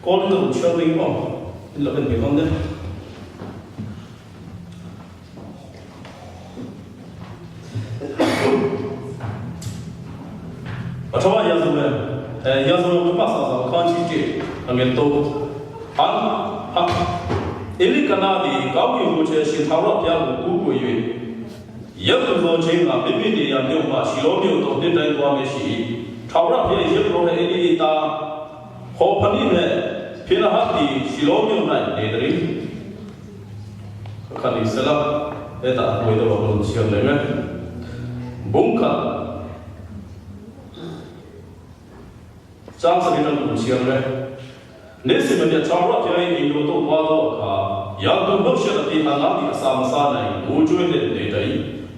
Kawl in a rawn chhiar mai aw, in lo en ve dawn nia. Pathoma Yazawel, Yazawel ku pasa za khan chi che angel to an ha Eli kana di kau ki hu che shin thau ra pya ku ku ku yue Yel tu zo che nga mi mi ni ya myo ma shi lo myo to ni tai kwa me shi thau ra pya ye pro he Eli ta ho phani ne phina ha ti shi lo myo nai ne dri Kha ni sela, hetah a hnuai deuh a rawn chhiar leh mek. Bungkhat chang sakin an rawn chhiar leh. Ni si mania chang ruah hian ei lo tawh pa dawh kha yang tum ho hriat a ti a nga ti a sa hmasa nei mu chui hlen nei dai.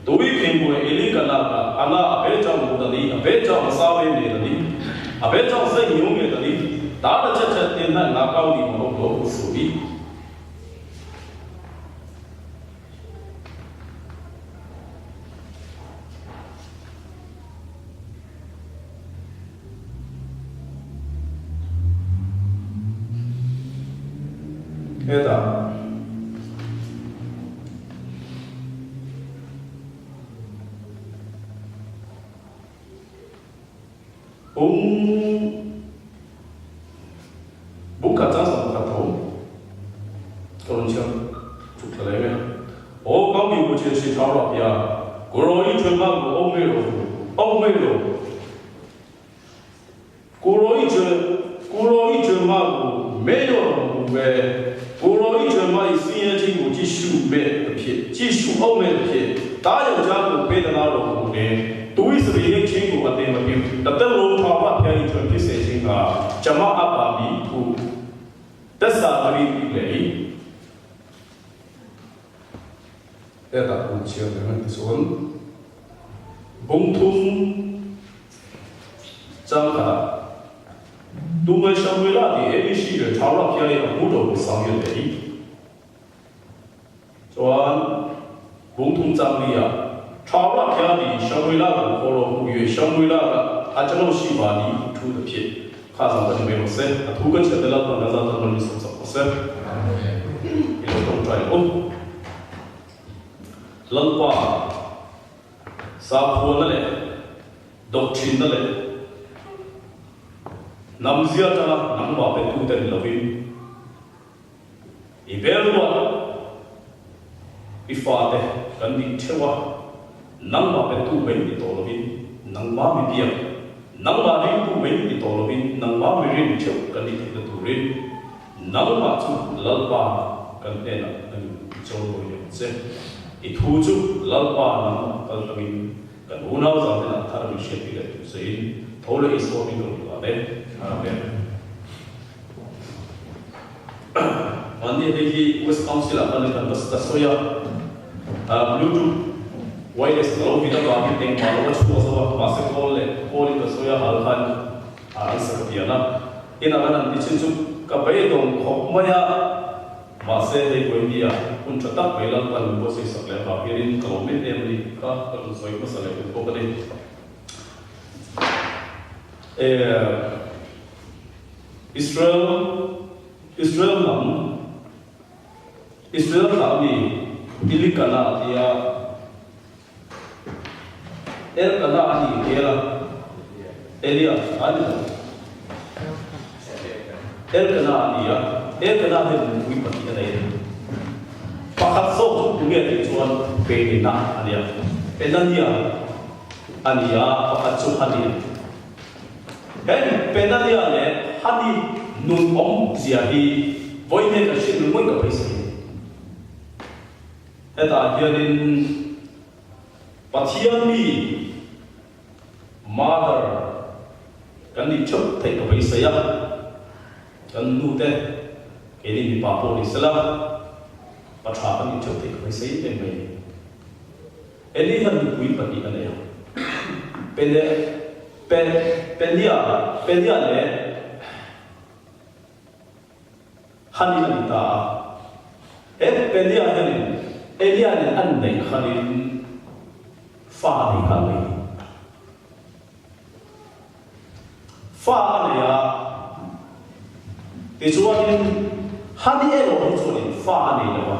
Tui khing buai eli ka nak a ana a pe chang mu ta ni a pe chang hmasa ve nei ta ni a pe chang sai ngiu nge ta ni ta la chet chet tin na nga kau ni ma ho lo u su i. Hetah Ung bungkhat chang 11 tho ka rawn chhiar chuk thla leh mai a. Aw kau mi ku chin si thau rah pia ku ro i chuan ma ku awm ngei ro awm ngei ro ku ro i chuan ku ro i chuan ma ku me yo ro ku ve ku ro i chuan ma i si ye chin ku chi shu me ta phit chi shu awm me ta phit ta yo cha ku pe ta na ro ku ne Tui sri hi chingku a te ma piu ta tel lo tha wa phia i chuan phi se ching a chama a pa mi thu te sa ri pi le i te ta kun chiang le man ti chuan bung thum chang kha tu ngai Samuela ti ABC le tha wa phia i a mu do ku sang ye le i Chuan bungthum changli ah Thaurak hian i Samuela ku khaw ro hmu i Samuela ka a chano si va ni hu thu ta phiat kha zang ta ni mai rawh se. A thu ka chhiat te Lalpan ka zan tan man mi sawm sak rawh se. I lo tawngtai u. Lalpa sakhuana leh doctrine-na leh hnam zia atanga nangmah petute ni lovin, I bel ruat, i fate kan nih theuh a, nangmah petu mai ni tawh lovin nangmah mi biak, nangmah ringtu mai ni tawh lovin nangmah mi rin theuh kan nih theihna turin nangmah chu Lalpa kan hnenah kan inchawl mawi ang che. I thu chu Lalpa nangmah kal tlangin kan unau zan hnenah thar min hriattir leh tur chein tho leh Isua min rawn duh a le. Amen. Mahni hei hi West Council ah khan kan va ka sawi a, Bluetooth wireless ka lo vin avangin engmah lo a chhuak zo a, mahse call leh call in ka sawi a hal khan an sa ka pian a, inah khan an ti chin chu ka beidawng khawp mai a, mahse hei vawiin ah hun tha tak mai Lalpan min buatsaih sak leh avang hianin ka lawm em em a ni kha ka rawn sawi hmasa leh duh bawk a ni. Israel Israel hnam Israel thlah mi Elikana a ti a, Elkana a ni hmel a, Elia a ni lo, Elkana a ni a, Elkana hian nupui pahnih a nei a ni. Pakhat zawk chu tunge tih chuan Penina a ni a, Penania a ni a, pakhat chu Hani a ni. Heng Penalia leh Hani nun awm zia hi vawiin ka hriat ngawih ka phaisa hi. Hetah hianin Pathian mi mother kan nih theuh theih ka beisei a, kan nu te keini mipa pawh ni sela pa tha kan nih theuh theih ka beisei em em mai. Eli hian nupui pahnih a nei a, Pene, Pe, Penia, Penia leh Hani a ni ta a. He Penia hianin Elia nen an neih khanin fa a nei nghal mai. Fa a nei a. Tichuanin Hani erawh hi chuanin fa a nei lo a,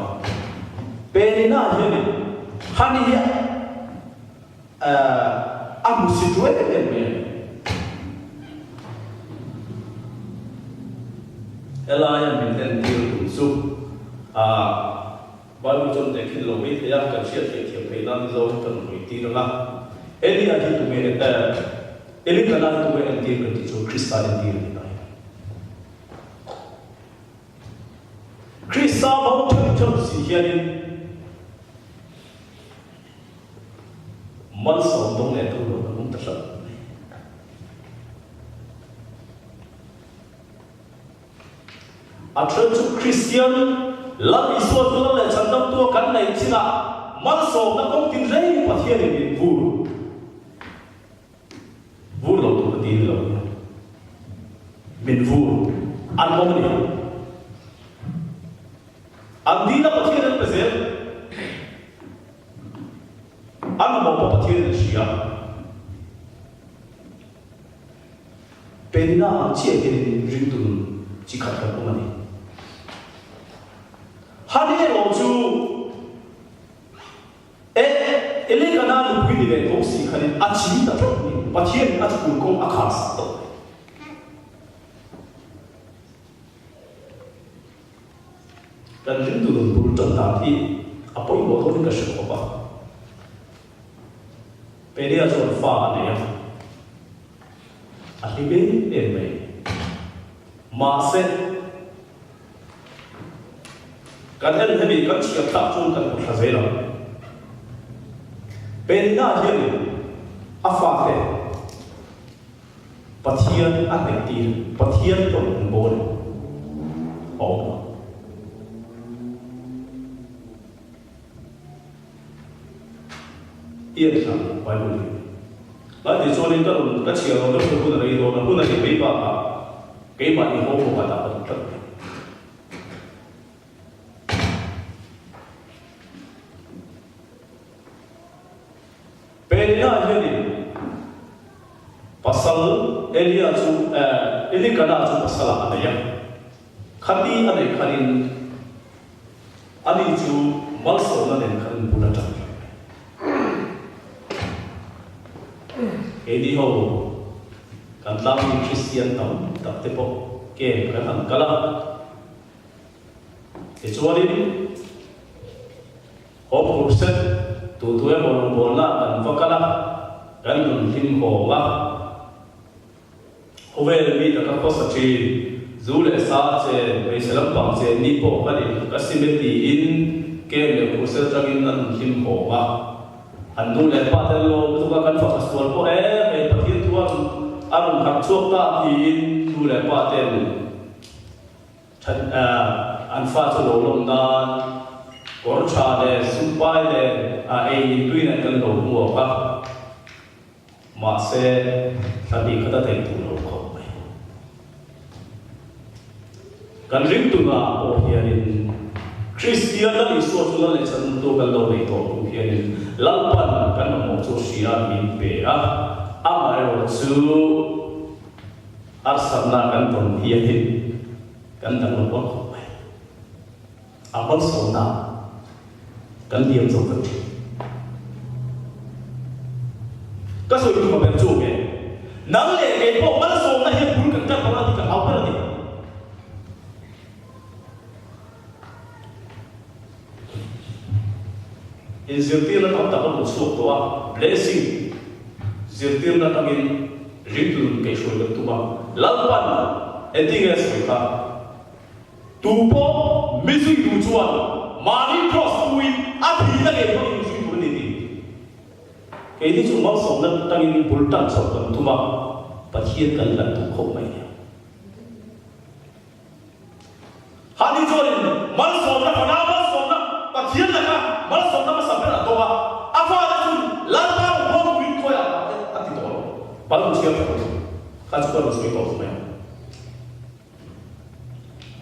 Penina hianin Hani hi a hmu si tu em em mai a ni. Helaia min entir tum chu a Bible chuan tehkhin lo mai thei a, kan hriat theih thiam theih nan Mizo hi kan hawi tir ang a. Elia hi tunge Elikana hi tunge entir kan tih chuan Krista entir a ni ta hi. Krista bo theuh theuh si hianin malsawm dawng leh tur lo kan awm ta hlauh mai. A then chu Kristian Lal Isua chu Lal leh Chhandamtua kan neih chinah malsawmna kawng tin reng Pathianin min vur vur lo tur ka ti ni lo nia. Min vur an awm a ni. An dina Pathian an pe zel. An mamawh pawh Pathianin a hria. Penina ang chiah hianin ringtu nun chi khat kan awm a ni. Hani erawh chu e Elikana nupui ni ve tho si khanin a chim ta tlat ni. Pathianin a chhun kawng a khar sak tawh mai. Kan ringtu nun bul tan dan hi a pawimawh dawnin ka hre khawp a. Pelia chuan fa a nei a, a hlim em em mai. Mahse, kan en hemi kan chhiar thlak chuan kan hmu thla zel ang. Pelina hianin a fate Pathian a hnaihtir, Pathian tawng an bawl a awm lo. I en thla Bible hi. Lai ti chuanin ka rawn ka chhiar lo deuh hun a rei dawn a, hun a rei mai bakah keimah i haw hawk ah dah ka duh tlat mai. Penina hianin pasal Elia chu Elikana chu pasalah a nei a, khati a neih khanin Ani chu malsawmna nen khan in bul atang reng mai. Keini ho kan tlangmi Kristian tam tak te pawh camp kan han kal a, tichuanin home group set tu tu emaw rawngbawlna kan va kal a, kan nun hlim hawng a. Khawvel mi taka khawsa thin, zu leh sa chen, hmeichhe lampang chen ni pawh khan in ka sim e tiin kem leh khurhsel tangin an rawn hlim hawng a. An nu leh pa tel lo lutuk a kan fapa sual pawh e, hei Pathian thu a rawn a rawn harh chhuak ta tiin nu leh pa ten that an fa chu lo lawm nan kawr tha leh sumpai leh ei in tui nen kan lo hmuak a. Mahse, thla hnih khat a theih tur lo khawp mai. Kan ringtunah pawh hianin Kristian Lal Isua chu Lal leh Chhantu kan lo nei tawh hnu hianin Lalpan kan mamawh chu hria min pe a, amaherawh chu harsatna kan tawn hianin kan danglam pawh khawp mai. A malsawmna kan liam zo vek thin. Ka sawi tum a ber chu nge? Nang leh kei pawh malsawmna hian bul kan ṭan lo a tih ka hlau ber a ni. Inzirtirna tam tak a rawn chhuak tawh a, blessing zirtirna tangin ringtu nun kaihhruai kan tum a, Lalpan engtinge a sawi kha? Tu pawh mi zui duh chuan mahni cross puin a thihna ngei hmangin mi zui tur a ni tih keini chu malsawmna tangin bul tan chhoh kan tum a, Pathian kan hlat duh khawp mai nia. Hani chuanin malsawmna fana malsawmna Pathian laka malsawmna hmasa ber a dawng a, a fate chu Lalpa rawn haw turin khawiah a ti tawh lo. Bal chhiar tha lo kha chu ka rawn sawi tawh mai ang.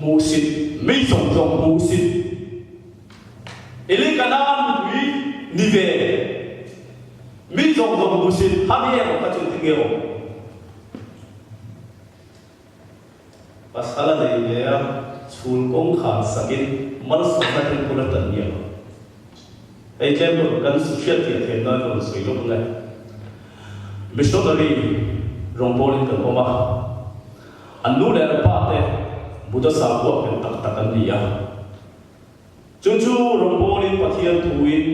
Hmuhsit, mi zawng zawng hmuhsit. Elikana nupui ni ve, mi zawng zawng hmuhsit, ha ni erawh kha chu engtin nge awm? Pasal a nei ve a, chhul kawngkhar sakin malsawmna ten hun a tan miah lo. Hei tlem pawh kan hriatfiah theih nan ka rawn sawi lawk ang e. Missionary rawngbawlin kan awm a, an nu leh an pa te Buddha sakhua nghet tak tak an ni a. Chu chu rawngbawlin Pathian thuin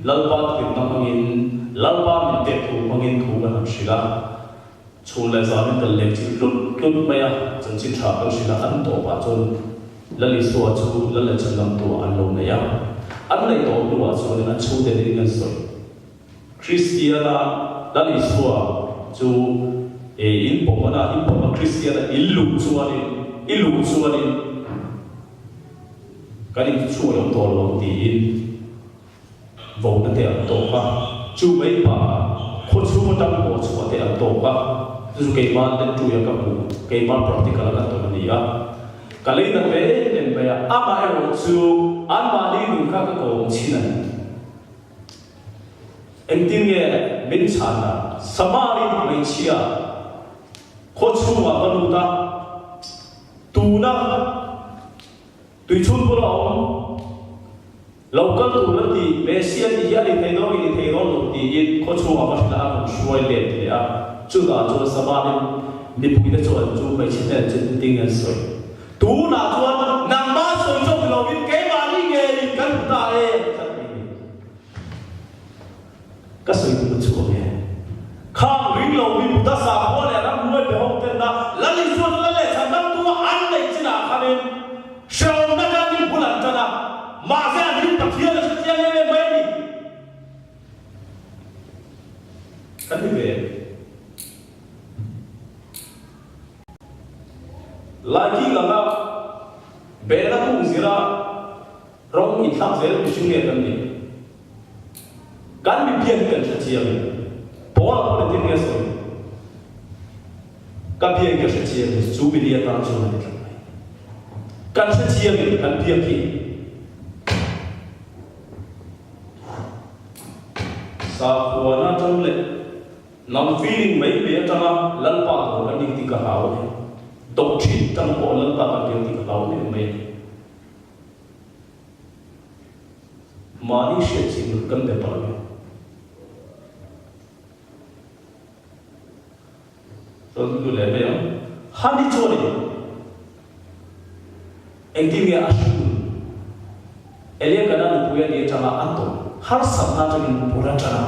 Lalpa thuinna hmangin Lalpa min pek thu hmangin thu kan han hrilh a. Chhun leh zanin kan leng chilh tlut tlut mai a, chanchin tha kan hrilh a, an tawpah chuan Lal Isua chu Lal leh Chhandamtuah an lo nei a. An neih tawh hnuah chuanin an chhungte nen an sawi. Kristiana Lal Isua chu e in pawm a, in pawm a Kristiana in luh chuanin, i luh chuanin kan inchhuah lo tawh lo ang tiin, Vawkna te an tawk a, chu mai bakah khaw chhung atang pawh chhuah te an tawk a, chu chu keimah lentuia ka hmuh, keimah practical a ka tawn a ni a. Ka lei nat ve em em mai a, amaherawh chu anmahni nun kha ka kawm chhin a ni. Engtin nge min chhan dan? Samari hmeichhia khaw chhungah ka lut a, tuna Tuichhun bula awm lo kal tur a ti, Messia tih hi a ni thei dawn nge ni thei dawn lo tiin khaw chhungah va hrilh a, a rawn hruai let leh a. Chutah chuan Sabanin mipuite chuan chu hmeichhe hnen chu engtin nge an sawi? Tunah chuan nangmah sawi chawp ni lovin keimahni ngeiin kan hmu ta e an ti tlat mai ni. Ka sawi tum a chhuak e. Khang ring lo mi Buddha sakhua leh ramhnuai be ho ten a Lal Isua chu Lal leh Chhandamtu a an neih chinah khanin hrehawmna tangin bul an tan a, mahse an ring Pathian a hre chiang em em mai a ni. Kan ni ve em? Laiking anga behna kung zira rawng inthlak zel mihring nge kan nih? Kan mi biak hi kan hre chiang em? Paula pawh ni tin nge sawi? Ka biak hi ka hre chiang em? Chu mi ni atan chuan a ni tlat mai. Kan hre chiang em? Kan biak hi sakhuana atang leh hnam feeling mai mai atanga Lalpa dawr kan ning tih ka hlau a ni. Doctrine tang pawh Lalpa kan biak tih ka hlau em mai a ni. Mahni hriat chin ruk kan be palh ang e. Chuan lu leh mai ang. Hani chuanin engtin nge a hriun? Elia kana nupui a nih atanga a tawn harsatna atangin bul a tan a.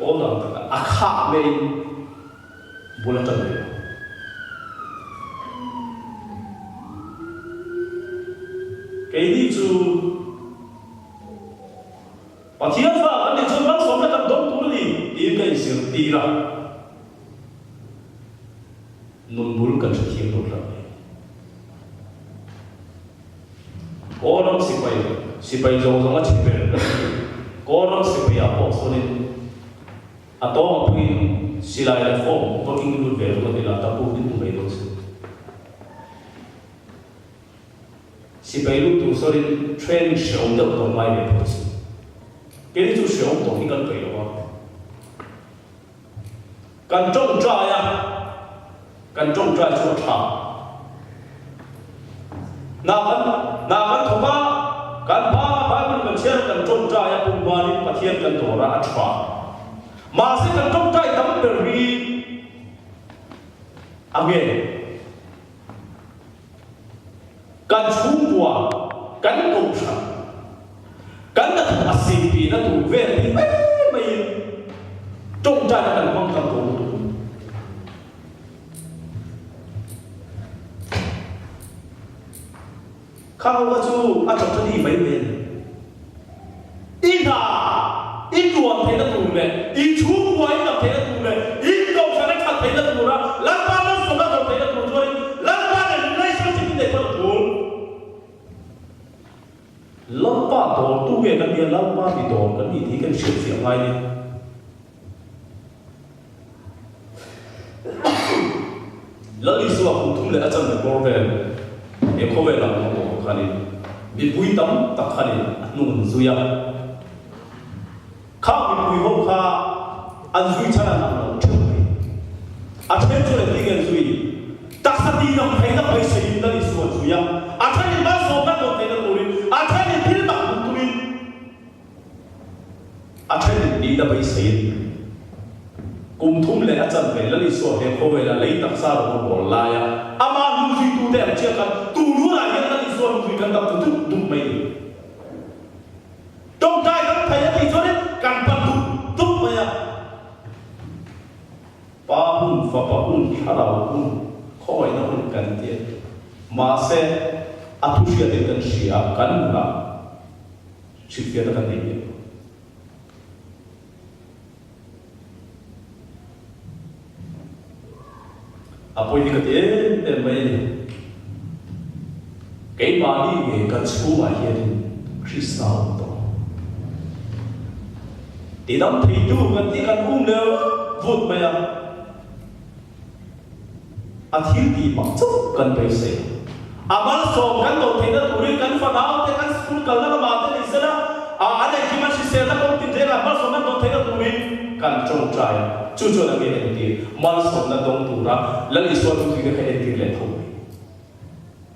Aw dang taka a khah maiin bul a tan ve lo. Keini chu Pathian fa kan nih chuan malsawmna kan dawng tur a ni tiin ka inzirtir a, nun bul kan hrethiam lo tlat mai. Kawlram sipai, sipai zawng zawng a chhe ber kan ti. Kawlram sipaiah pawh chuanin a tawng a puiin silai leh form vaking lut ve ringawt ila ta puk in hmu mai dawn si. Sipai lut tur chuanin training hreawm deuh tawh ngai ve phawt si. Keini chu hreawm tawh hi kan peih lo a. Kan tawngtai a, kan tawngtai chu a tha. Hna kan hna kan thawk a, kan hma a Bible kan chhiar a, kan tawngtai a, pumbanin Pathian kan dawr a, a tha. Mahse kan tawngtai tam ber hi a nge? Kan chhungkua, kan kohhran, kan hnathawk a sipina tur vel hi mai maiin tawngtaina kan hmang tam tawh lutuk. Kha ho kha chu a tha tha ni mai mai a ni. I hna i tuan theihna tur leh i chhungkua i dam theihna tur leh i kohhran a that theihna tura Lalpa malsawmna dawr theihna tur chuanin Lalpa nen relationship i neih pawh a tul. Lalpa dawrtu nge kan nia Lalpa mi dawr kan nih tih hi kan hriatfiah ngai a ni. Lal Isua kum thum leh a chan bawr vel he khawvel ah hmuh tawh khanin mipui tam tak khanin a hnung an zui a. Kha mipui ho kha an zui chhan an ang lo theuh mai. A then chu engtin nge an zui a? tihdam theihna beiseiin Lal Isua a zui a, a thenin malsawmna dawn theihna turin, a thenin thil mak hmuh tumin, a thenin nihna beiseiin kum thum leh a chanve Lal Isua he khawvela lei taksa rawn a bawl laia amah hnungzuitute ang chiah khan tun hunah hian Lal Isua hnungzui kan dam ta dup dup mai ni. Tawngtai kan thei a tih chuanin kan pan dup dup mai a. Pa hun, Fapa hun, Thlarau hun, khawngaihna hun kan ti a. Mahse, a thu hriatin kan hria a, kan nunah hrilhfiahna kan nei miah lo. A pawi hi ka ti em em mai a ni. Keimahni nge kan chhungah hianin Krista a awm tawh. Tidam theitu kan tih kan um leh vut vut mai a, a thil tih mak chauh kan beisei. A malsawm kan do theihna turin kan fanaute kan school kalna lamah te ni sela, a an engkim an hriselna kawng tin rengah malsawm an do theihna turin kan tawngtai a. Chu chuan a nge entir? Malsawmna dawng tura Lal Isua thuthuite kha entir leh tho mai.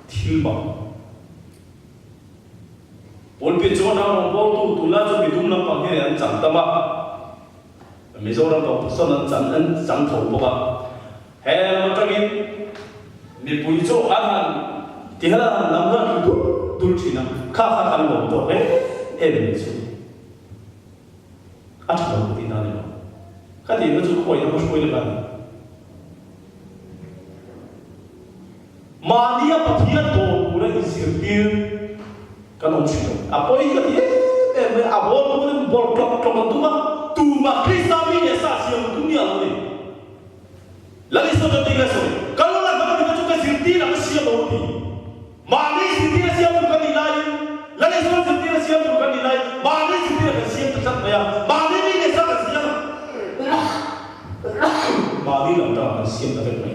Thil mak. Pulpit chuan a rawn bawltu tunlai chu midum lampang hian an chang tam a, Mizoram pawh sawn an chang an chang tho bawk a. He lam atangin mipui chu an han ti hel an han lam hlan ri dul dul thin a, kha kha kan lawm tawk em em mai chu a tha lo ka tih na a ni lo. Ka tihna chu khawiah emaw hruai leh a ni. Mahnia Pathian dawr tura inzirtir kan awm thin lo. A pawi ka ti em em mai, a bawl turin bawl tlawk tlawk an tum a, tumah Krista mi leh sa siam an tum miah lo a ni. Lal Isua chuan tinge sawi, Ka lo la hmang a nih chu ka zirtir a ka siam lo a ti. Mahni zirtir a siam tur kan nih laiin, Lal Isua zirtir a siam tur kan nih laiin, mahni zirtir a kan siam ta tlat mai a, mahni mi leh sa kan siam a, mahni lam tang kan siam ta vek mai.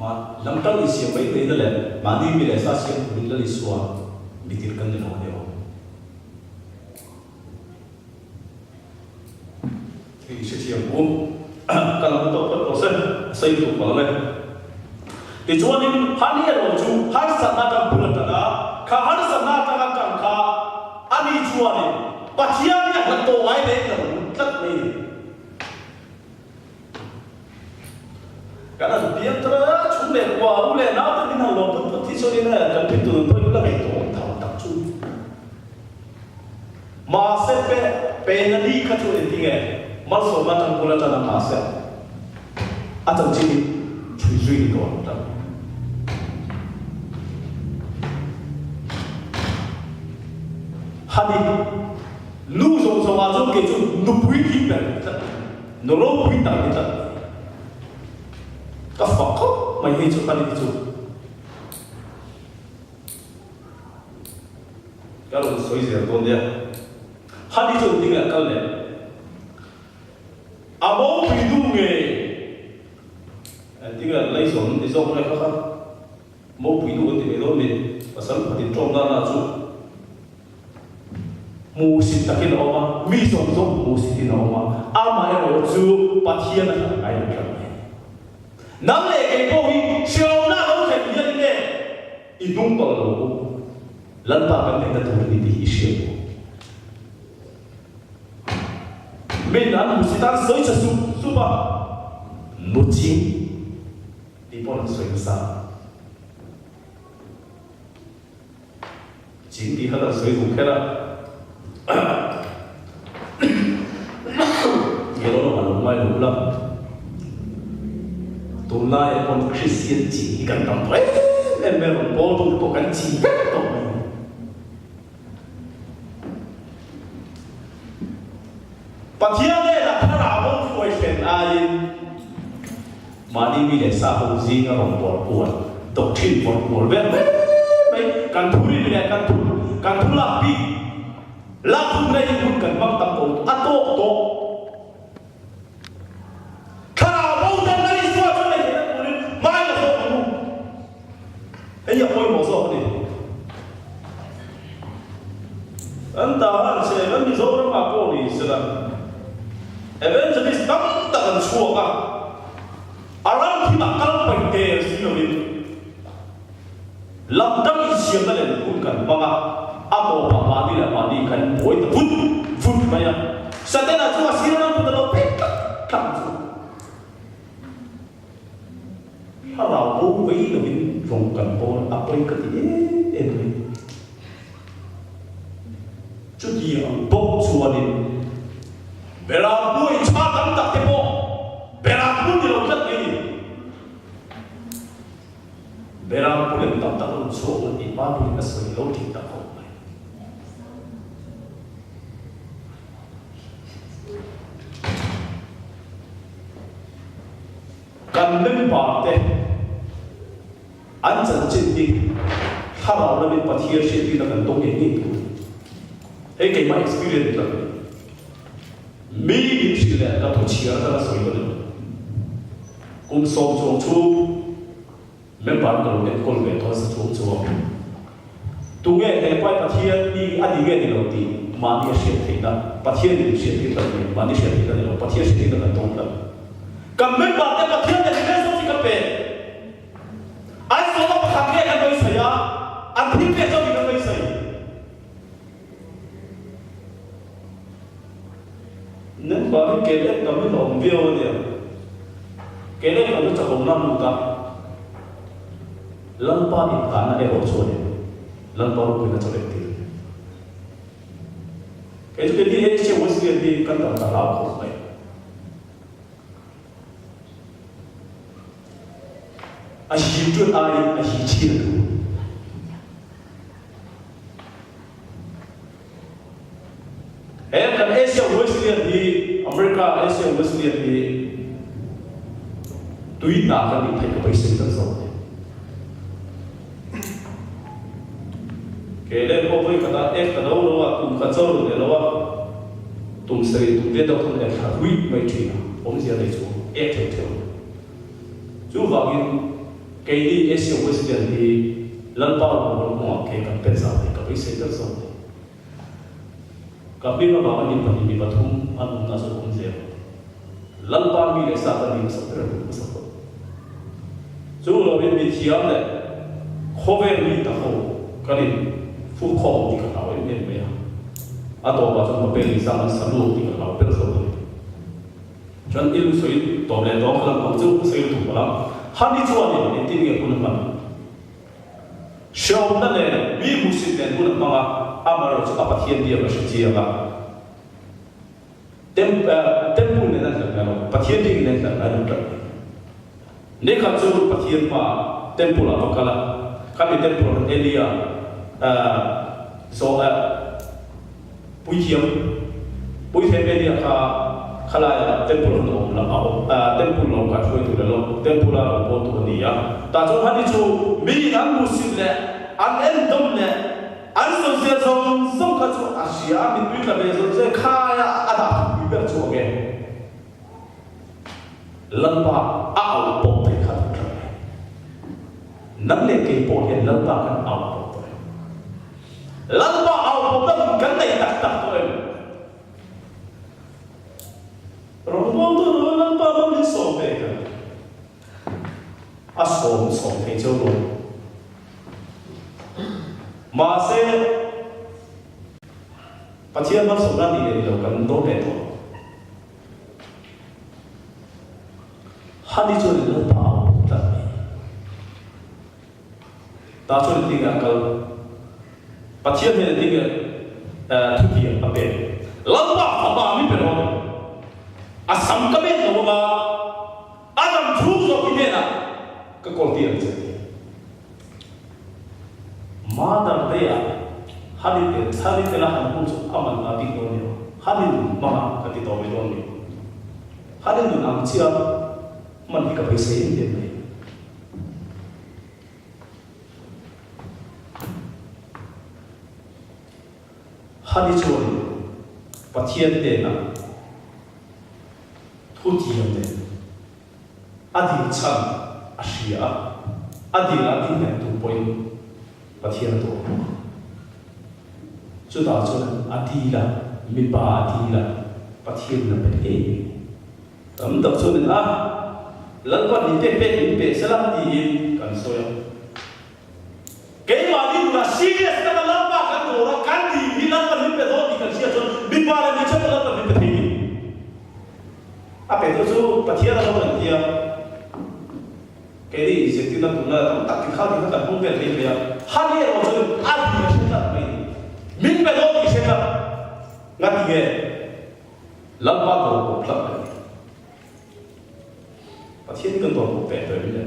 Ma lam tang insiam mai mai na leh mahni mi leh sa siam turin Lal Isua mitir kan ni lo a ni aw. Hei i hrethiam u. Ka lam tawh phawt tawh se, a sawi duh palh ang e. Tichuanin Hani erawh chu harsatna atang bul a tan a, kha harsatna atanga tang kha ani chuanin Pathian hi a hlat tawh ngai leh lo tlat mai a ni. Kan han piang tar a, chhung leh kua, u leh nau te min han lawm phut phut hi chuanin kan rin tur pawhin la ngaihtuah awm tham tak chu. Mahse pe penali kha chu engtin nge malsawmna atang bul atana mahse a chanchin hi chhui zui ni tawh ang tlat. Hani nu zawng zawng ah chuan kei chu nupui tling ber ni tlat mai, nu ropui tak ni tlat mai. Ka fak khawp mai hei chu hani hi chu. Ka rawn sawi zel dawn nia. Hani chu engtin nge a kal leh? A mopui nu nge? Engtin nge an laizawn an ti zawk nge kha kha? Mopui nu kan ti mai dawn mi? Pasal pakhatin ṭawm nana chu hmuhsit takin a awm a, mi zawng zawng hmuhsitin a awm a, amaherawh chu Pathian a hlat ngai lo tlat mai. Nang leh kei pawh hi hriauna lo thlen hian nge i hnung tawlh lo u? Lalpa kan neihna tur a ni tih hi i hriat maw? Min an hmu si tan sawi chhe sup sup a, nu ching tih pawh an sawi nasa. Ching tih kha kan sawi duh kher a. Nge lo lamah lo ngai lo ula. Tunlaiah pawn Kristian ching hi kan tam tawh em em mai a, rawn pawl tu te pawh kan ching vek tawh mai. Pathian hnenah thlarau bo hruai hren aiin mahni mi leh sa ho zinga rawn bawl kual, doctrine vawrh kual vel mai mai kan thu rin leh kan thu kan thu lak bik lak hun leh in hun kan hmang tam tawh a tawk tawh. Thlarau bo ten Lal Isua chu nei theihna turin hmai la zawk ang u. Hei hi a pawimawh zawk a ni. Kan ta han che kan Mizo. Mizoramah pawh ni sela Evangelist tam tak an chhuak a, a ram thimah kal paih der si loin lam dang insiamna leh hun kan hmang a, a tawpah mahni leh mahni kan buai ta vut vut mai a. Satana chu a sir ram put a lo phei tlat tlat chu. Thlarau bo vei lovin rawng kan bawl a pawi ka ti em em mai. Chuti ang bawk chuanin Beram pu in chha tam tak te pawh Beram pu ni lo tlat mai ni. Beram pu lem tam tak a rawn chhuak la tih Bible in a sawi lo tih tak khawp mai. Kan member te an chanchin hi thlarau lamin Pathian hriattirna kan dawng ngei ngei tur. Hei keimah experience ni tak a ni. Mi min hrilh leh ka thu chhiar atanga sawi ka ni lo. Kum sawm chuang chhung member ka lo enkawl ve tawh sa chhung chuang. Tunge he pai Pathian mi a ni nge ni lo tih mahni a hriat theihna, Pathian in hriattir kan ni, mahni hriat theihna ni lo, Pathian hriattirna kan dawng tlat. Kan member te Pathian leh mi zawk hi ka pe. An zawhna pakhat nge kan beisei a, an thil pek zawk in kan beisei. Member hi ke leh tam in a awm viau a nia. Ke leh tam chu chakawmna a lut a. Lalpa inngahna erawh chuanin Lalpa ropuina chaw entir. Kei chu keini Asia Wesleyan hi kan dam ta hlau khawp mai. A hi ṭuan aiin a hi chin a duh. He kan Asia Wesleyan hi America Asia Wesleyan hi tui hna kan nih theih ka beisei tak zawk a ni. Kei leh pawh vawi khatah ek ta lo lo a, tum khat cho lo leh lo a, tum sarih tum ve deuh khan ek thla ruih mai thin a, awmzia nei chu ek theuh theuh a ni. Chuvangin keini Asia Wesleyan hi Lalpa rawngbawlna kawngah ke kan pen zau thei ka beisei ber zawk a ni. Ka hming avanga mi pahnih mi pathum an awmna chu awm zel. Lalpa mi leh sa ka ni hmasa ber a duh hmasa phawt. Chu lovin mi thiam leh khawvel mi ta ho kan in fuk khawm tih ka hlau em em mai a. A tawpah chuan Mapel in sang an sa lut tih ka hlau ber zawk a ni. Chuan i lu sawi tawp leh tawng kha lampang chu ka sawi lutuk palh a. Hani chuanin engtin nge hun a hman? Hreawmna nen mi hmuhsit nen hun a hmang a, amaherawhchu chu a Pathian biak a hre chiang a. Temple nen an hlat ngai lo, Pathian biakinn nen an hlat ngai lo tlat mai. Nikhat chu Pathian hmaah temple ah va kal a, khami temple ah khan Elia zawh puithiam puithiam Elia kha khalai temple ah khan a awm la, a awm temple lo kha hruai tur elo temple a lo bawl tur a ni a. Tah chuan hani chu miin an hmuhsit leh an endawm leh An sawisel zawng zawng kha chu a hria a, mittui tla ve zawng zawng khaia a dah thupui ber chu awm e. Lalpa a auh pawp thei kha thu tlat mai. Nang leh kei pawh hian Lalpa kan auh pawp tawh em? Lalpa auh pawp na hun kan nei tak tak tawh em? Rawngbawltu rawh Lalpa hmang hi sawm ve kan. A sawm sawm thei cheu lo. Mahse, Pathian malsawmna nih leh ni lo kan dawn leh tawh. Hani chuan in Lalpa a awm tlat mai. Tah chuan engtin nge a kal? Pathian hian engtin nge thutiam a pek? Lalpa fapa mi pe rawh. A sam ka met lo anga a dam chhung zawk i hnenah ka kawl tir ang che. Mother Day-ah Hani tel Hani tela han hmuh chu a man nga bik dawn ni lo. Hani nun hmanga ka ti tawh mai dawn ni. Hani nun ang chiah hman hi ka beisei em em mai. Hani chuan Pathian hnenah thutiam leh a dil chhan a hria a, a dil a ding tur pawhin Pathian a dawr bawk a. Chutah chuan a dil a. mipa dil a, Pathian in a pe ngei ngei. Tam tak chuan in a, Lalpa ni pek pek min pe sela tiin kan sawi a. Keimahni nunah serious taka Lalpa kan dawr a, kan dil hi Lalpa min pe dawn tih kan hriat chuan mipa leh hmeichhia pawh Lalpa min pe thei ni. A pe tu chu Pathian a lo kan ti a. Keini inzirtirna tunlai a tam tak ti kha ti kha kan hmang vel thei mai a. Hani erawh chuan a dil a hre tlat mai ni. Min pe dawn tih hre tlat. Ngati nge? Lalpa dawr pawh tlat a ni. Pathian hi kan dawr pawh ve tawh em le?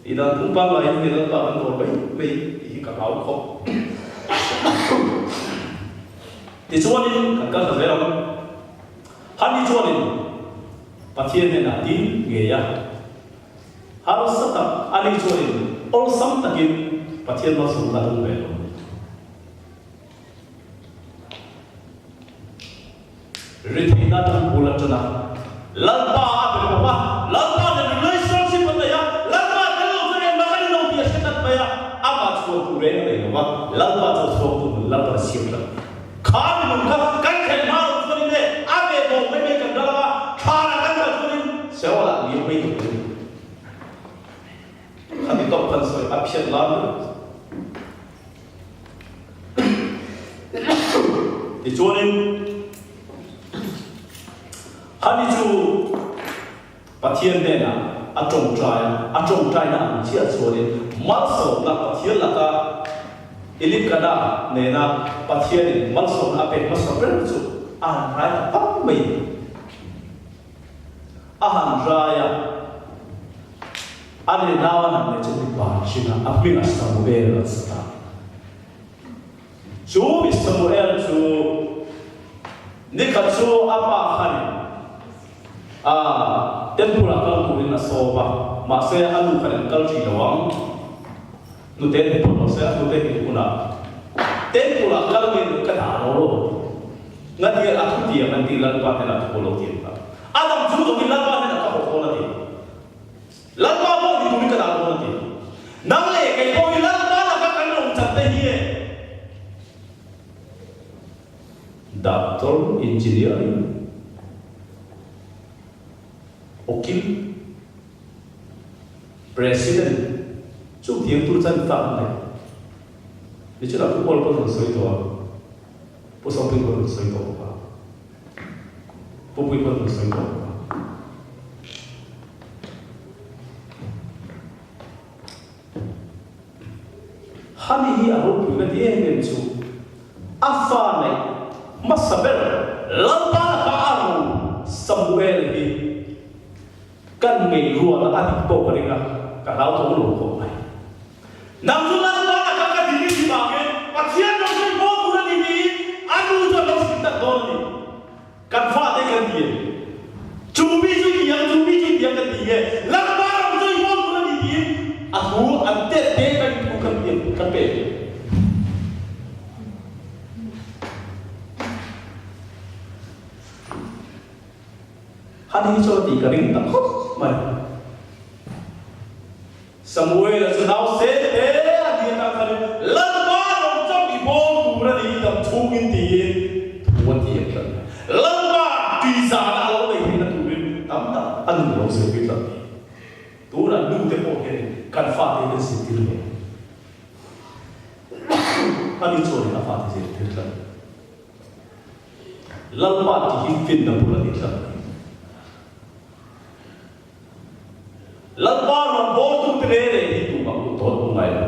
Tih dan phung pangngai in nge Lalpa kan dawr mai mai tih hi ka hlau khawp. Tichuanin kan kal ta zel ang. Hani chuanin Pathian hnenah ding ngei a, harsa tak ani chuanin awlsam takin Pathian malsawmna a dawng ve lo. Ritheihna atang bul a tan a, Lalpa a be bawk a, Lalpa nen relationship a nei a, Lalpa tel lo chuan engmah kan inlo tih a hre tlat mai a, amah chhuan tur reng a nei lo va, Lalpa chu a chhuak tur nun Lalpa a siam tlat mai. Kha minung kha kan thlen hma lo chuanin le a ve bawk mai mai kan ral ang a, thlanah kan kal chuanin Seolah liam mai tur kan ni. Khati tawp khan sawi a phiat lar ber. Tichuanin, Hani chu Pathian hnenah a tawngtai a, a tawngtaina ang chiah chuanin malsawmna Pathian laka Elikana nena Pathianin malsawmna a pek hmasa ber chu a han rai ta pang mai. A han rai a. A ni nau a nang leh chu mipa hring a, a hmingah Samuel an sa ta. Chu mi Samuel chu nikhat chu a pa khanin a temple ah kal turin a sawm a, mahse a nu khanin kal ṭhi lo ang, hnute hmu phawt lo se a hnute hmuh hunah temple ah kal ngei ka dah lo lo a ti. Ngatial a thutiam an tih Lalpa hnenah ka haw lo ti ang kha. A dang chu zawkin Lalpa hnenah ka haw dawn a ti. Lalpa pawh ni turin ka dah dawn a ti. Nang leh kei pawh hi Lalpa laka kan rawn chan te hi e. Doctor, Engineering, Ukil, President chu thiam tur chan tak an nei. Nichina Pu Paul pawh rawn sawi tawh a, Pu Sawmpui pawh rawn sawi tawh bawk a. Pu Pui pawh rawn sawi tawh bawk a. Hani hi a ropui ka ti em em chu a fa neih hmasa ber Lalpa laka a ro Samuel hi kan ngei ruat a, a dik pawh ka ring a, ka hlauthawng lo khawp mai. Nang chu Lalpa laka ka ding i ti vangin Pathian ram chu i maw tur a ni tiin a nu chu a lo hrilh tak dawn a ni. Kan fate kan ti e. Chu mi chu i ti ang, chu mi chu i ti ang kan ti nge. Lalpa ram chu i maw tur a ni tiin a thu an tet te kan thu kan ti kan pe. Hani hi chu a ti ka ring ta khawp mai. Samuela chu nau se te a ni atang khanin Lalpa lo chauh i bawm tur a ni dam chhungin tiin thu a ti ang tlat mai. Lalpa tihzahna a lo nei theihna turin tam tak a nun lo zirtir tlat mai. Tunah nu te pawh hianin kan fate hi kan zirtir ve. Ani chuanin a fate zirtir tlat. Lalpa tih hi finna bul a ni tlat mai. Lalpa rawngbawltute reng reng hi tumah hmuh tawn awm ngai lo.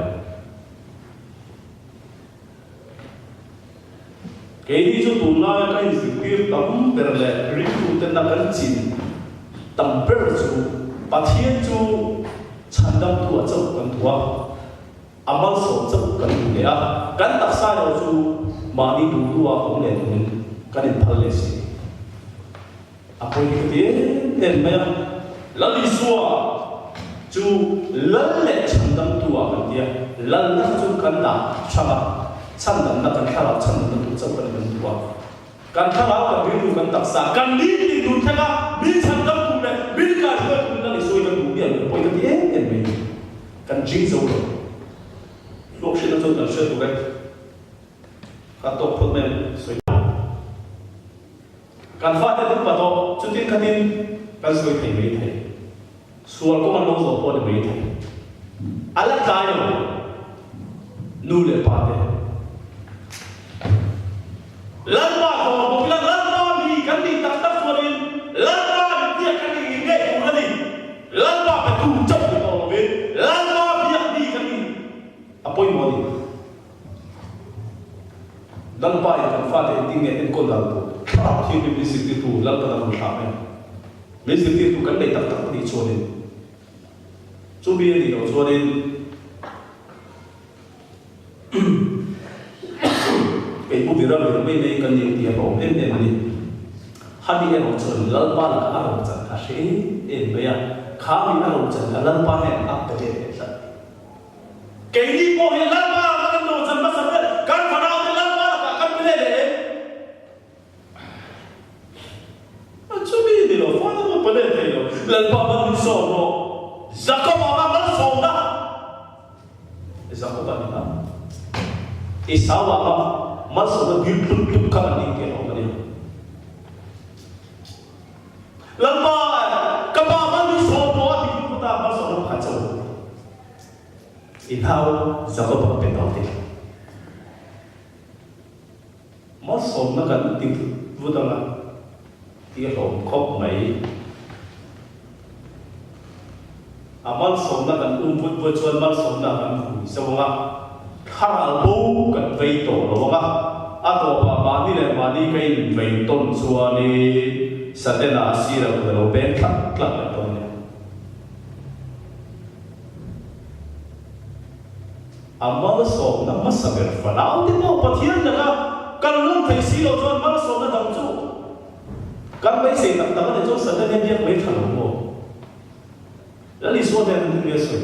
Keini chu tunlaia ka inzirtir tam ber leh ringtuten a kan chin tam ber chu Pathian chu chhandamtu a chauh kan duh a, a malsawm chauh kan duh leh a, kan taksa erawh chu mahni duh duha awm leh turin kan inphal leh si. A pawi hi ka ti em em mai a, Lal Isua chu Lal leh chhandamtu ah kan ti a, Lalna kha chu kan dah hrang a, chhandamna kan thlarau chhandamna tur chauh kan kan duh a, kan thlarau kan rilru kan taksa kan ni tih tur thleng a min chhandamtu leh min kaihruaitu Lal Isua hi kan duh miah lo, a pawi ka ti em em mai ni, kan jing zo lo. Hluak hriatna chuan kan hriat tur e. Ka tawk phawt mai ang sawi. Kan fate an upa tawh, chutin khatin kan sawi thei mai thei. Sual kawng an lo zawh pawh a ni mai thei. A la tlai lo, nu leh pa te. Lalpa kawng bawk ila, Lalpa mi kan nih tak tak chuanin Lalpa mitbiak kan nih ngei ngei tur a ni. Lalpa petu chauh ni tawh lovin Lalpa biak mi kan nih a pawimawh a ni. Lalpa in kan fate engtin nge enkawl dan tur thlarau thianghlim min zirtirtu Lalpa dang rawn hram em? Min zirtirtu kan nei tak tak a nih chuanin chumi a nih loh chuanin kei pu Viral vir mai mai kan nih tih a hlawm em em a ni. Hani erawh chuan Lalpa lakah a rochan kha hre em em mai a, kha mi a rochan kha Lalpa hian a pe let leh tlat. Keini pawh hi Lalpa lakah kan rochan hmasa ber, kan fanaute Lalpa lakah kan pe let leh em? A chumi ni lo, fana pawh pe let thei lo, Lalpa mal min sawm rawh, Jakob anga malsawmna Jakob a ni a, Esau anga malsawmna dil tlut tlut kha kan nih tih a awm a ni. Lalpa, ka pa mal min sawm rawh a ti hnu kawt a, malsawmna pakhat chauh a ni. I nau Jakob a pe tawh tih. Malsawmna kan ti vut vut ang a, ti hlawm khawp mai. A malsawmna kan um vut vut chuan malsawmna kan hui zo ang a, thlarau bo kan vei tawh lo ang a, a tawpah mahni leh mahni ka in vei tawn chuanin Satena a sir a kut a lo beng tlak tlak leh dawn a ni. A malsawmna hmasa ber fanau te pawh Pathian laka kan lawm thei si lo chuan malsawmna dang chu kan beisei tak tak a ni chuan Satan hian biak mai tha lo maw? Lal Isua hian an thil nge sawi?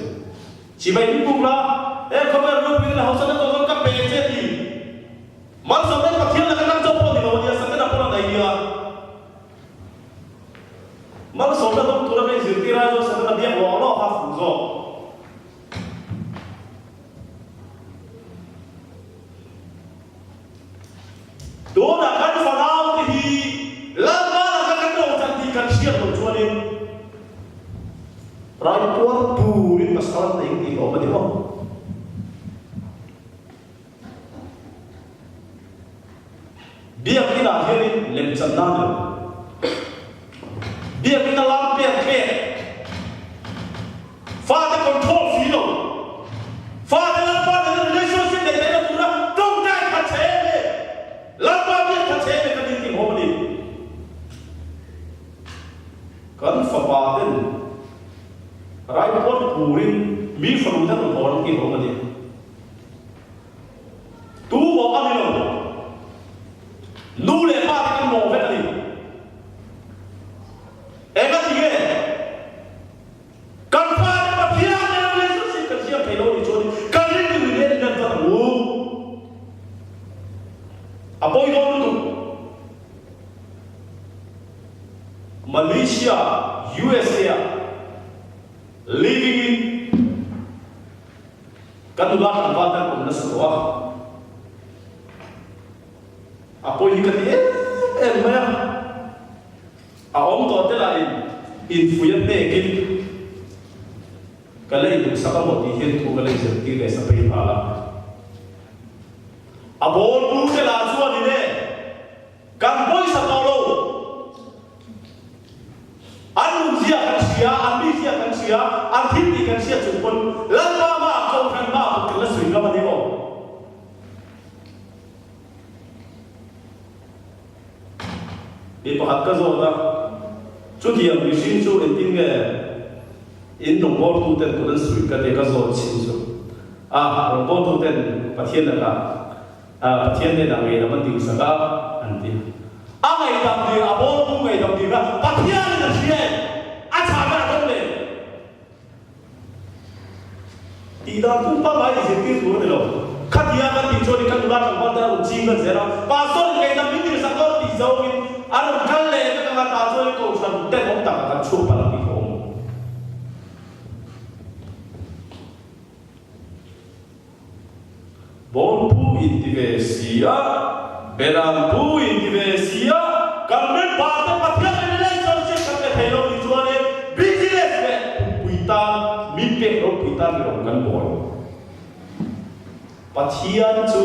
Chibai min buk la, he khawvel ropui leh hausa na tawh chuan ka pe che ti. Malsawmna hi Pathian laka tang chauh pawh ni lo a nia, Satan a pawn a nei nia. Malsawmna dawng tura ka inzirtir ai chuan Satan a biak lawk lawk a fuh zawk. Tunah kan fanaute hi Lalpa laka kan lo chan tih kan hriat loh chuanin raipuar turin pasal an nei tih hlawm a ni maw? Biakinah hianin lemchanna a ni lo. Biakina lam pek pek. Fate control si lo. Fate Lalpa nena relationship neih theihna tura tawngtai kha che em e, Lalpa biak kha che em e kan intinghawm a ni. Kan fapa ten raipuar turin mi fanu ten rawn haw an tinghawm a ni. Tu mawh a ni lo. Nu leh pa te kan mawh vek a ni. Engati nge? Kan fate Pathian nen relationship kan siam thei lo nih chuan kan rilru in en let vat ang u. A pawi dawn lutuk. Malaysia, USA ah living in kan nula tlangval te an awm nasa tawh a. A pawi hi ka ti em em mai a. A awm tawh te lah in infuih a hnekin ka lei duhsak a maw tih hian thu ka lei zirtir leh sa phei nghal a. A ball bu te lah chuanin e kan pawisa tawh lo. An nunzia kan hria, an mizia kan hria, an thil tih kan hria chung pawn Lalpa hmaah Kohhran hmaah kut kan la sawi ngam a ni maw? Mi pakhat ka zawt a, chutiang mihring chu engtin nge in rawngbawltu ten kut an suih ka tia ka zawt chin chu a, rawngbawltu ten Pathian lakah Pathian hnenah ngeihdam an dingsak a an ti. A ngaihdam dil, a bawltu ngaihdam dil kha Pathianin a hria em? A chhahna a dawng leh em? Tih dan pum pangngai inzirtir tur a ni lo. Khatia kan tih chuan kan nula tlangval te a rawn ching kan zel a, Pastor in ngaihdam min tirsak dawn tih zawngin a rawn kal leh vek anga tah chuan kohhran tenawm takah kan chhuak palh ang tih ka awm. Bawlpu in ti ve si a, Beram pu in ti ve si a, kan member. Pathian chu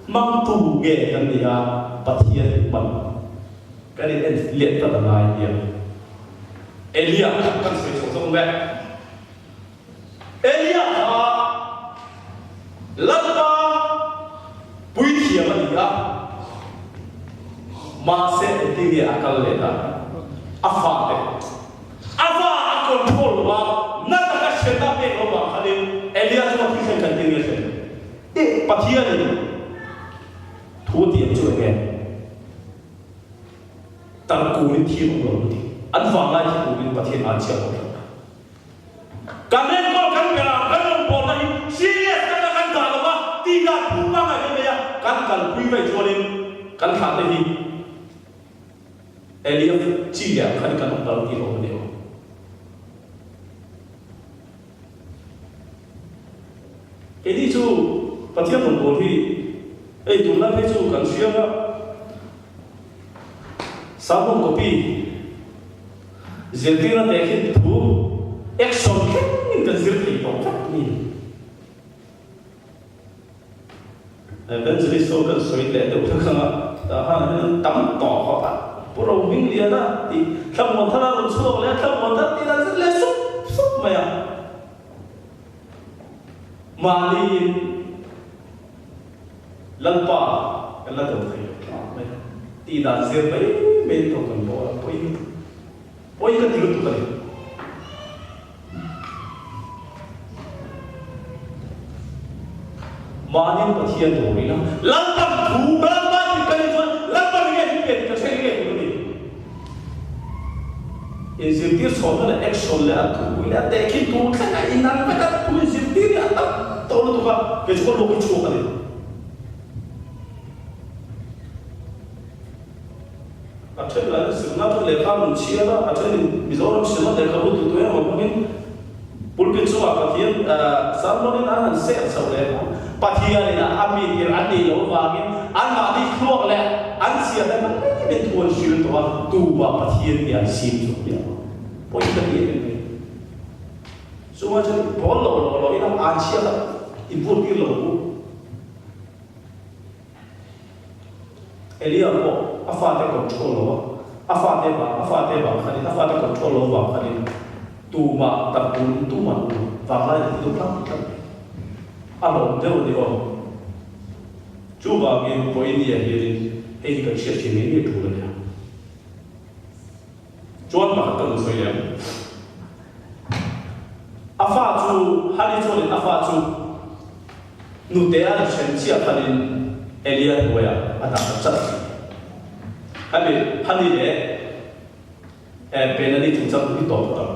hmangtu nge kan nih a, Pathian in hman kan in en lian ta ta ngai nia. Elia kan sawi chho zawng vek. Elia kha Lalpa puithiam a ni a, mahse engtin nge a kal leh a? A fate a va a control lo a, na taka hriatna a pek lo vang khanin Elia chu a thil thlen kha engtin nge a thlen? Pathianin thu a tiam chu enge? Tarkurin thil awm lo an ti. An vanglai thi turin Pathian an chhiat awm hran. Kan enkawl kan ber a, kan rawn pawlna hi serious taka kan dah lo va, tih dan phung pangngai kan nei a, kan kalpui vaih chuanin kan thlah te hi Eliab chi leh ang khan kan awm kal tih hlawm a ni lo. Keini chu Pathian rawnbawl hi hei tunlai phei chu kan hria a, Sermon copy zirtirna tehkhin thu action thlengin kan zir thei tawh vek a ni. Evangelist ho kan sawi leh deuh thak ang a, tah khan hian an tam tawh khawp a, Pu Rohmingliana tih Thlamuan thar a rawn chhuak leh a, Thlamuan thar tih dan zet leh sup sup mai a. Mahniin Lalpa kan la do thei lo tlak mai a, tih dan zir mai mai in tawk kan bawl a, pawi pawi ka ti lutuk a ni. Mahniin Pathian tur ila, Lalpan thu Lalpa tih kan nih chuan Lalpan nge min pe tih kan hre nge tur a ni. Inzirtir chhawnna leh action leh a thupui leh a tehkhin tur thleng a inan vek a, thu inzirtir hi a tam tawh lutuk a, kei chu ka luak hi chhuak a ni. A then lah in sirna chu lehkha a rawn chhiar a, a then in Mizoram sirna lehkhabu tu tu emaw hmangin pulpit chungah Pathian sermon in an han seh chhoh leh a, Pathian in a mi tir an nih loh avangin anmahni thluak leh an chhiar te hmang mai in thu an hril tawh a, tumah Pathian tia an sim chu nia pawi ka ti em em mai. Chungah chuan bawl lo lo lo ila an chhiat a invur tir lo ang u. Elia pawh a fate control lo a, a fate vang, a fate vang khanin, a fate control lo vang khanin tumah tak bul tumah bul vanglai a ti deuh tlak tlak mai. A lawm deuh a ni aw. Chuvangin Poinia hianin hei hi kan hriat thiam ngei ngei tul a nia. Chuan pakhat ka rawn sawi leh ang. A fa chu, Hani chuanin a fa chu nute a inhren chiah khanin Elia hnuaiah a dah ta chat a ni. Hemi Hani leh Penani chungchang hi tawp phawt ang,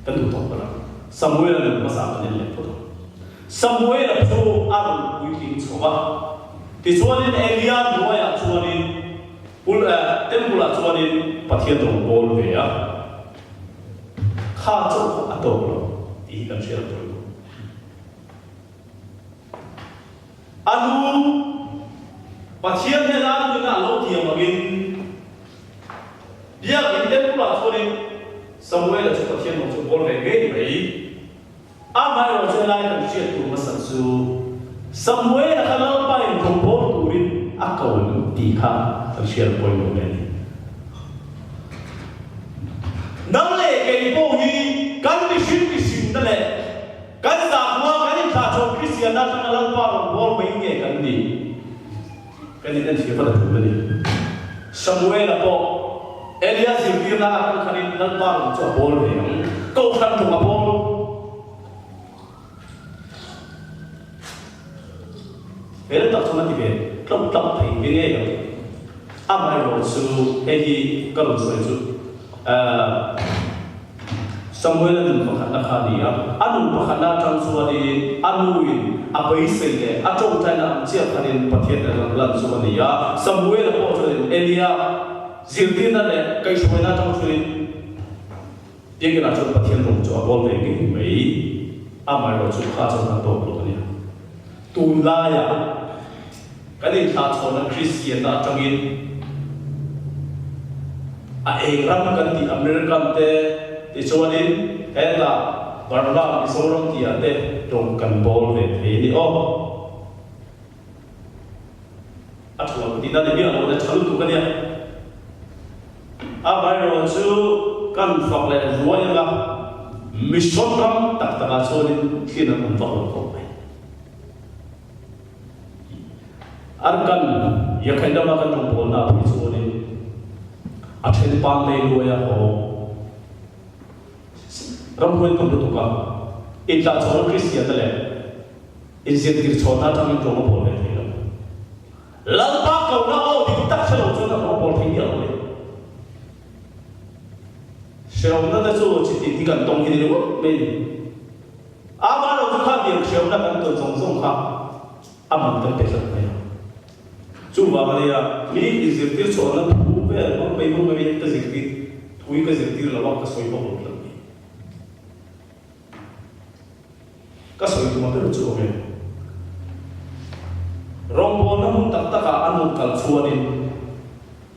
kan duh tawp phawt ang. Samuela nun hmasa kan en leh phawt ang. Samuela chu a rawn puitling chho va, tichuanin Elia hnuaiah chuanin Pul eh, Temple ah chuanin Pathian rawn bawl ve a, kha chauh kha a tawk lo tih hi kan hriat a pawimawh. A nu Pathian hnena a nunna a lo tiam angin Biakin Temple ah chuanin Samuela chu Pathian rawn chu bawl ve ngei mai. Amaherawh chu helai kan hriat tur hmasa chu Samuela kha Lalpa in rawngbâwl turin a ko tih kha kan hriat a pawimawh hle a ni. Nang leh kei pawh hi kan mihring mihrinna leh kan zahhma kan inthlahchhawn Kristianna atanga Lalpa rawngbâwl mai nge kan nih? Kan in enfiah vat a tul a ni. Samuela pawh Elia zirtirna a kal khanin Lalpa rawn chu a bawl ve ang. Kohhran tum a bawl. Fel tak chuan a ti ve tlauh tlauh thei ve ngei ang. Amaherawh chu hei hi ka rawn sawi chu Samuela nun pakhatna kha a ni a, a nun pakhatna atang chuanin a nuin a beisei leh a tawngtaina ang chiah khanin Pathian a rawn lan chu a ni a. Samuela pawh chuanin Elia zirtirna leh kaihhruaina atang chuanin biakinah chuan Pathian rawng chu a bawl ve ngei mai. Amaherawhchu kha chuan a tawk lo a nia. Tunlaiah kan inthlahchhawnna Kristianna atangin a eng ram kan tih American te tichuanin hetah Burma, Mizoram tihah te tawng kan bawl ve thei a ni aw. A tha lo ka tihna ni miah lo a tha lutuk a nia. Amaherawhchu kan fak leh ruai anga mission ram tak takah chuanin thlir an awm vak lo khawp mai. Arkan Yakhaih lama kan rawngbawlna ah phei chuanin a then pan lei luai a haw ramhuai tam lutuk a, intlahchawhna Kristian te leh inzirtir chhawnna atangin rawng a bawl ve thei lo. Lalpa kohna aw dik tak hre lo chuan a rawng a bawl thei miah lo le. Hreawmna te chu chitin hi kan tawng hi ni ringawt mai a ni. Amah lo chu kha biak hreawmna kan tawn zawng zawng kha a man kan pe tlat mai a. Chuvang a nia, mi inzirtir chhuahna thu vel hmang mai hmang mai ka zirtir thu hi ka zirtir lo a, ka sawi bawk lo tlat mai. Ka sawi tum a ber chu awm e. Rawngbawlna hmun tak takah an rawn kal chuanin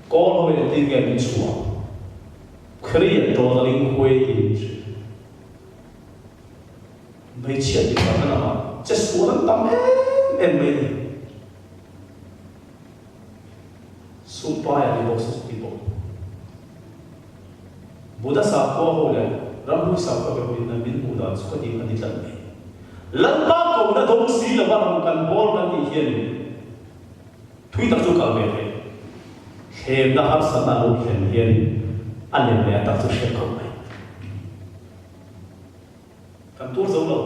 kawl ho in engtin nge min chhuah? Khriat tawtaling huai tiin min hrilh. Hmeichhia tih takna lamah che sual an tam em em mai ni. Sumpai a ni bawk se chuti bawk. Buddha sakhua ho leh ramhlui sakhua be hoin an min hmuh dan chu ka tih a ni tlat mai. Lalpa kohna dawng si lova ram kan bawl kan tih hianin thui tak chu kal ve theih. Thlemna harsatna a lo thlen hianin a lem leh a tak chu hriat khawp mai. Kan tuar zo lo.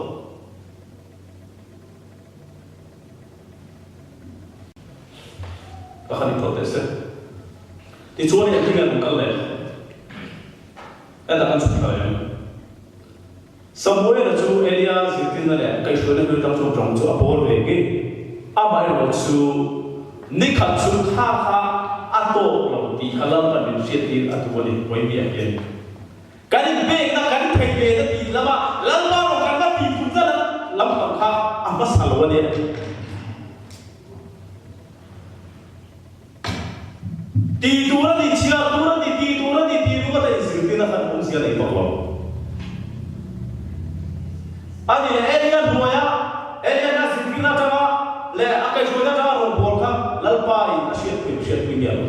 Ka han inthawh teh se. Tichuan engtin nge an kal leh? Hetah kan chhuk thla em? Samuela chu Elia zirtirna leh kaihhruaina hnu atang chuan rawng chu a bawl ve ngei. Amaherawhchu nikhat chu kha kha a tawk lo tih kha Lalpan min hriattir a duh a ni, Vawinia hian. Kan inpekna kan thei ve na tih lama Lalpa rawh kan la tih tum zat lampang kha a hmasa lo a nia. Tih tur a ni, chhiar tur a ni, tih tur a ni tih ringawt a inzirtirna khan awmzia nei vak lo. A ni leh Elia hnuaia Eliana zirtirna atanga leh a kaihhruaina atanga rawngbâwl kha Lalpa in a hriatpui hriatpui miah lo.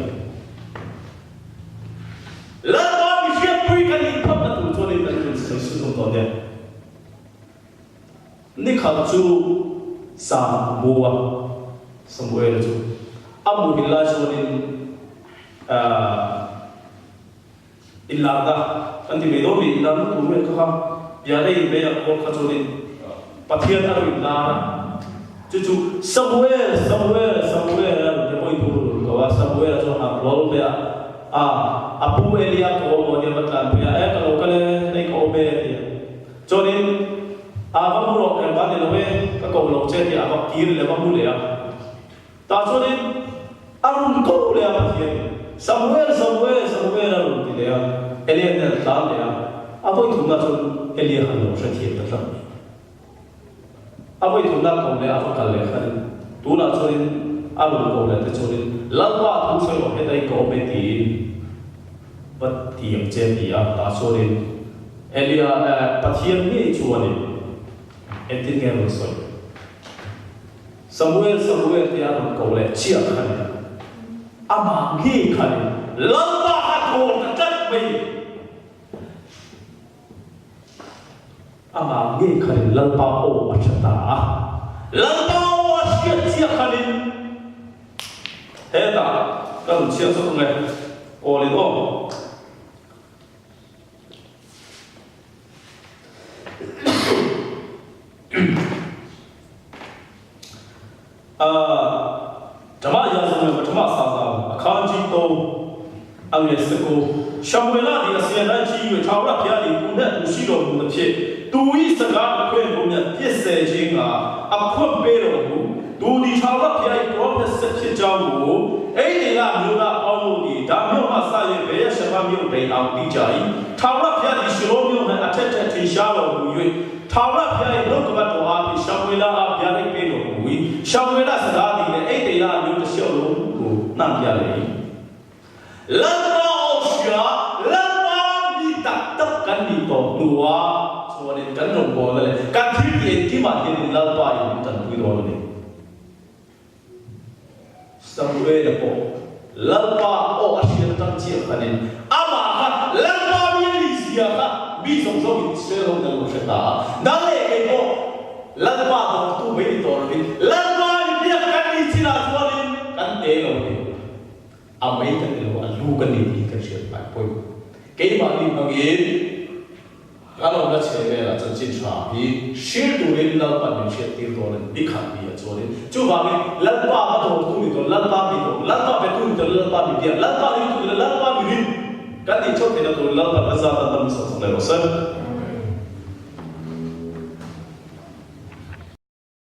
Lalpa mi hriatpui kan inphawtna tur chuanin kan rawn sawi suh zawk dawn nia. Ni khat chu Sam mu a, Samuela chu a muhil lai chuanin inlarna kan ti mai dawn mi, inlarna tur vel kha kha pian a inbei a kawl kha chuanin Pathian a rawn inlar a, chu chu Samuel, Samuel, Samuel a rawn ti hawi tur a rawn ko a, Samuela chu a han rawl ve a, a, a pu Elia ka awm aw nia va tlan phei a, e ka lo kal e, hei ka awm e a ti a. Chuanin, a va mu rawh, engmah ni lo e, ka ko lo che tih a va kir leh va mu leh a. Tah chuanin a rawn ko leh a Pathianin, Samuel, Samuel, Samuel a rawn ti leh a, Elia nen a tlan leh a, a vawithumna chuan Elia khan lo hrethiam ta tlat mai. A vawithumna ko leh a va kal leh khanin tunah chuanin a rawn ko leh te chuanin Lalpa thu sawi rawh heta i ka awm e tiin va ti ang che a ti a, tah chuanin Elia Pathian ngei chuanin engtin nge a rawn sawi? Samuel, Samuel tia a rawn ko leh chiah kha ni. Amah ngei kha ni. Lalpa kha thawn ta tlat mai ni. Amah ngei kha ni Lalpa aw a hre ta a. Lalpa aw a hriat chiah kha ni. Hetah ka rawn chhiar zawk ang e. Awlin aw. Ṭama Yazung le Ṭama Sazang a khan ji to a nge se ko Samuela nih a sian ai chi yue thau ra phia nih tu ne tu si lo mu na phye tu i saga a khuen bu ne phye se jing a a khuan pe lo bu tu di thau ra phia i prophet se phye chau bu ei ne la myo na Paulo di da myo ma sa ye be ya shama myo dei ang ti jai thau ra phia di shiro myo na a the the thin sha lo bu yue Thaunak bia in lo ka va tuah ah ti Samuela ah bia nih pe lo bu i Samuela sada ti le ei te la nyu ta siau lo ku nang bia le i Lalpa Austria Lalpa mi taktak kan nih tawh hnu ah chuan in kan rawngbawlna le kan thil ti engkim ah hian in Lalpa in min tanpui dawn a ni. Samuela pawh Lalpa aw a hriat atang chiah khanin amah kha Lalpa mi a nih zia kha mi zawng zawngin Israel ho in an lo hre ta a. Nang leh kei pawh Lalpa dawrtu mai ni tawh lovin Lalpa mi biak kan nih chinah chuanin kan te lo a ni. A mei kan ni lo, a lu kan ni tih kan hriat ngai pawimawh. Keimahni hmangin kan awmna chhe velah chanchin tha hi hril turin Lalpan min hriattir dawn a ni, ni khat ni ah chuanin. Chuvangin Lalpa va dawrtu ni tawh, Lalpa mi dawr, Lalpa betu ni tawh, Lalpa mi biak, Lalpa ringtu ni tawh, Lalpa mi rin kan tih chauh theihna turin Lalpan a zat a tam i sawt sak leh rawh se.